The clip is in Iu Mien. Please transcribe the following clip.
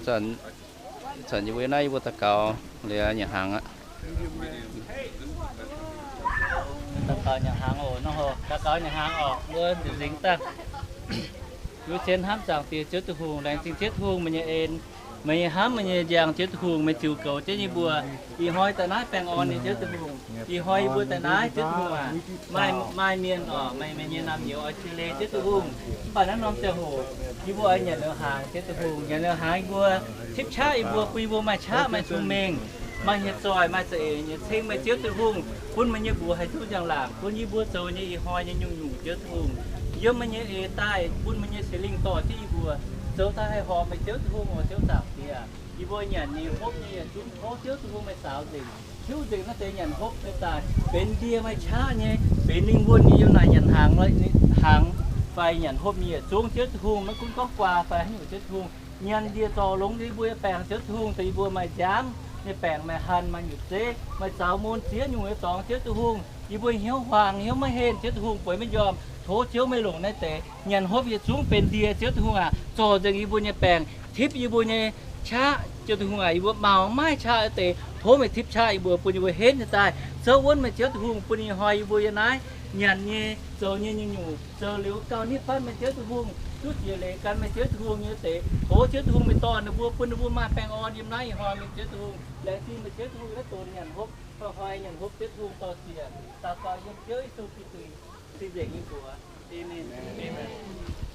Zanc, zanc yie mbuo naaiv yie mbuo daux gaux liuz nyanc hnaangx aqv. Daux gaux nyanc hnaangx oc, nor hoc daux gaux nyanc hnaangx oc, mbuo nzingc daaih. Yie mbuo qiemx hnamv Zaangc Diex Ziouv Tin-Hungh, laengz zingh Ziouv Tin-Hungh meih nyei en, meih nyei hnamv, meih nyei njang Ziouv Tin-Hungh, meih ziux goux jienv yie mbuo ih hnoi daaih naaiv baengh orn nyei Ziouv Tin-Hungh. Ih hnoi yie mbuo daaih naaiv Ziouv Tin-Hungh aac, maaih, maaih mienh oc, maaih meih nyei naamh nyouz oix cie leiz Ziouv Tin-Hungh. Mv baac naaiv norm ziangh hoc yie mbuo oix nyanc liuz hnaangx Ziouv Tin-Hungh, nyanc liuz hnaangx yie mbuo tipv qaqv yie mbuo, bun yie mbuo maaih qaqv, maaih cong-mengh, maaih hieh zoih, maaih za'eix nyei ceng meih Ziouv Tin-Hungh, bun meih nyei mbuox haih duqv njang-laangc, bun yie mbuo zoux nyei ih hnoi nyei nyungc-nyungc Ziouv Tin-Hungh, yiem meih nyei eix daaih, bun meih nyei Singx Lingh dorh jienv yie mbuo zoux daaih haih horpc meih Ziouv Tin-Hungh oc, Ziouv Zaangc Diex. Yie mbuo nyanc nyei hopv nyei yietc zungv tov Ziouv Tin-Hungh meih saaux nzengc, tiuv nzengc naaiv deix nyanc hopv nyei daaih benx ndie maaih qaqv nyei, benx lingh wuonh nyei yiem naaic nyanc hnaangx, hnaangx fai nyanc hopv nyei yietc zungv Ziouv Tin-Hungh, maiv gunv gorngv guaa fai haaix nyungc Ziouv Tin-Hungh, nyanc ndie zorc longx yie mbuo nyei baengc Ziouv Tin-Hungh, dongh yie mbuo maaih nziaamv nyei baengc, maaih hanh, maaih nyutc zeiv, maaih zaux mun ziex nyungc nyei dorngx Ziouv Tin-Hungh, yie mbuo hnyouv huaang hnyouv maiv henh Ziouv Tin-Hungh bueix maiv njormh, tov Ziouv meih longc naaiv deix nyanc hopv yietc zungv benx ndie Ziouv Tin-Hungh aac, zorc nzengc yie mbuo nyei baengc, tipv yie mbuo nyei qaqv Ziouv Tin-Hungh aac, yie mbuo maux maiv qaqv deix, tov meih tipv qaqv yie mbuo, bun yie mbuo henv nyei daaih zouv wuonv meih Ziouv Tin-Hungh, bun ih hnoi yie mbuo yiem naaiv nyanc nyei, zoux nyei nyungc-nyungc zoux liuz gauh nitv fatv meih Ziouv Tin-Hungh, duqv jiex leiz gan meih Ziouv Tin-Hungh nyei deix. Tov Ziouv Tin-Hungh meih dorh ninh mbuo, bun ninh mbuo maaih baengh orn yiem naaiv ih hnoi meih Ziouv Tin-Hungh. Laengz zingh meih Ziouv Tin-Hungh naaiv donx nyanc hopv, hnoi-hnoi nyanc hopv Ziouv Tin-Hungh dorh siec. Daux gaux yiem Ziouv Yesu Giduc cing-nzengc nyei mbuox. Aamen.